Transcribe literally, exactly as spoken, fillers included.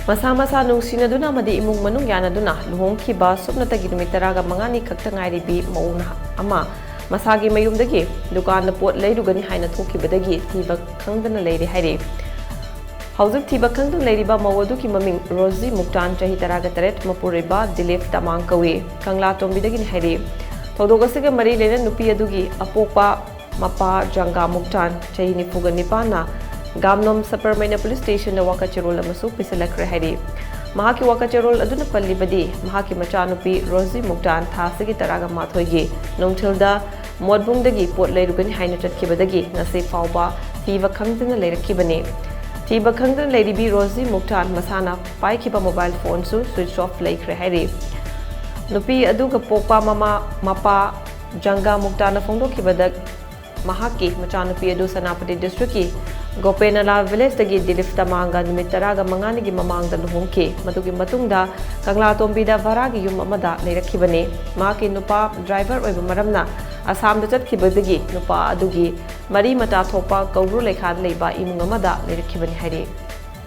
ꯃꯁꯥ ꯃꯁꯥ ꯅꯨꯡꯁꯤꯅꯗꯨꯅ ꯑꯃꯗꯤ ꯏꯃꯨꯡ ꯃꯅꯨꯡ ꯌꯥꯅꯗꯨꯅ ꯂꯨꯍꯣꯡꯈꯤꯕ ꯁꯨꯞꯅꯇꯒꯤ ꯅꯨꯃꯤꯠ ꯇꯔꯥꯒ ꯃꯉꯥꯅꯤ ꯈꯛꯇ ꯉꯥꯏꯔꯤꯕꯤ ꯃꯧ ꯅꯍꯥ ꯑꯃ ꯃꯁꯥꯒꯤ ꯃꯌꯨꯝꯗꯒꯤ ꯗꯨꯀꯥꯟꯗ ꯄꯣꯠ ꯂꯩꯔꯨꯒꯅꯤ ꯍꯥꯏꯅ ꯊꯣꯛꯈꯤꯕꯗꯒꯤ ꯊꯤꯕ ꯈꯪꯗꯅ ꯂꯩꯔꯦ ꯍꯥꯏꯔꯤ꯫ ꯍꯧꯖꯤꯛ ꯊꯤꯕ ꯈꯪꯗꯅ ꯂꯩꯔꯤꯕ ꯃꯧ ꯑꯗꯨꯒꯤ ꯃꯃꯤꯡ ꯔꯣꯖꯤ ꯃꯨꯛꯇꯥꯟ, ꯆꯍꯤ ꯇꯔꯥꯒ ꯇꯔꯦꯠ, ꯃꯄꯨꯔꯣꯏꯕ ꯗꯤꯂꯤꯞ ꯇꯃꯥꯡ ꯀꯧꯏ꯫ ꯀꯪꯂꯥꯇꯣꯡꯕꯤꯗꯒꯤꯅꯤ ꯍꯥꯏꯔꯤ꯫ ꯊꯧꯗꯣꯛ ꯑꯁꯤꯒ ꯃꯔꯤ ꯂꯩꯅ ꯅꯨꯄꯤ ꯑꯗꯨꯒꯤ ꯑꯄꯣꯛꯄ ꯃꯄꯥ ꯖꯪꯒꯥ ꯃꯨꯛꯇꯥꯟ, ꯆꯍꯤ ꯅꯤꯐꯨꯒ ꯅꯤꯄꯥꯟꯅ ꯒꯥꯝꯅꯣꯝ ꯁꯕꯔꯃꯩꯅ ꯄꯨꯂꯤꯁ ꯁ꯭ꯇꯦꯁꯟꯗ ꯋꯥꯀꯠ ꯆꯦꯔꯣꯜ ꯑꯃꯁꯨ ꯄꯤꯁꯤꯜꯂꯛꯈ꯭ꯔꯦ ꯍꯥꯏꯔꯤ꯫ ꯃꯍꯥꯛꯀꯤ ꯋꯥꯀꯠ ꯆꯦꯔꯣꯜ ꯑꯗꯨꯅ ꯄꯜꯂꯤꯕꯗꯤ ꯃꯍꯥꯛꯀꯤ ꯃꯆꯥꯅꯨꯄꯤ ꯔꯣꯖꯤ ꯃꯨꯛꯇꯥꯟ ꯊꯥ ꯑꯁꯤꯒꯤ ꯇꯔꯥꯒ ꯃꯥꯊꯣꯏꯒꯤ ꯅꯨꯡꯊꯤꯜꯗ ꯃꯣꯠꯕꯨꯡꯗꯒꯤ ꯄꯣꯠ ꯂꯩꯔꯨꯒꯅꯤ ꯍꯥꯏꯅ ꯆꯠꯈꯤꯕꯗꯒꯤ ꯉꯁꯤ ꯐꯥꯎꯕ ꯊꯤꯕ ꯈꯪꯗꯅ ꯂꯩꯔꯛꯈꯤꯕꯅꯤ꯫ ꯊꯤꯕ ꯈꯪꯗꯅ ꯂꯩꯔꯤꯕꯤ ꯔꯣꯖꯤ ꯃꯨꯛꯇꯥꯟ ꯃꯁꯥꯅ ꯄꯥꯏꯈꯤꯕ ꯃꯣꯕꯥꯏꯜ ꯐꯣꯟꯁꯨ ꯁ꯭ꯋꯤꯆ ꯑꯣꯐ ꯂꯩꯈ꯭ꯔꯦ ꯍꯥꯏꯔꯤ꯫ ꯅꯨꯄꯤ ꯑꯗꯨꯒ ꯄꯣꯛꯄ ꯃꯃꯥ ꯃꯄꯥ ꯖꯪꯒꯥ ꯃꯨꯛꯇꯥꯅ ꯐꯣꯡꯗꯣꯛꯈꯤꯕꯗ, ꯃꯍꯥꯛꯀꯤ ꯃꯆꯥꯅꯨꯄꯤ ꯑꯗꯨ ꯁꯦꯅꯥꯄꯇꯤ ꯗꯤꯁꯇ꯭ꯔꯤꯛꯀꯤ ꯒꯣꯄꯦꯅꯂꯥꯜ ꯚꯤꯂꯦꯖꯇꯒꯤ ꯗꯤꯂꯤꯞ ꯇꯃꯥꯡꯒ ꯅꯨꯃꯤꯠ ꯇꯔꯥꯒ ꯃꯉꯥꯅꯤꯒꯤ ꯃꯃꯥꯡꯗ ꯂꯨꯍꯣꯡꯈꯤ꯫ ꯃꯗꯨꯒꯤ ꯃꯇꯨꯡꯗ ꯀꯪꯂꯥꯇꯣꯡꯕꯤꯗ ꯚꯔꯥꯒꯤ ꯌꯨꯝ ꯑꯃꯗ ꯂꯩꯔꯛꯈꯤꯕꯅꯤ꯫ ꯃꯍꯥꯛꯀꯤ ꯅꯨꯄꯥ ꯗ꯭ꯔꯥꯏꯚꯔ ꯑꯣꯏꯕ ꯃꯔꯝꯅ ꯑꯁꯥꯝꯗ ꯆꯠꯈꯤꯕꯗꯒꯤ ꯅꯨꯄꯥ ꯑꯗꯨꯒꯤ ꯃꯔꯤ ꯃꯇꯥ ꯊꯣꯛꯄ ꯀꯧꯕ꯭ꯔꯨ ꯂꯩꯈꯥꯗ ꯂꯩꯕ ꯏꯃꯨꯡ ꯑꯃꯗ ꯂꯩꯔꯛꯈꯤꯕꯅꯤ ꯍꯥꯏꯔꯤ꯫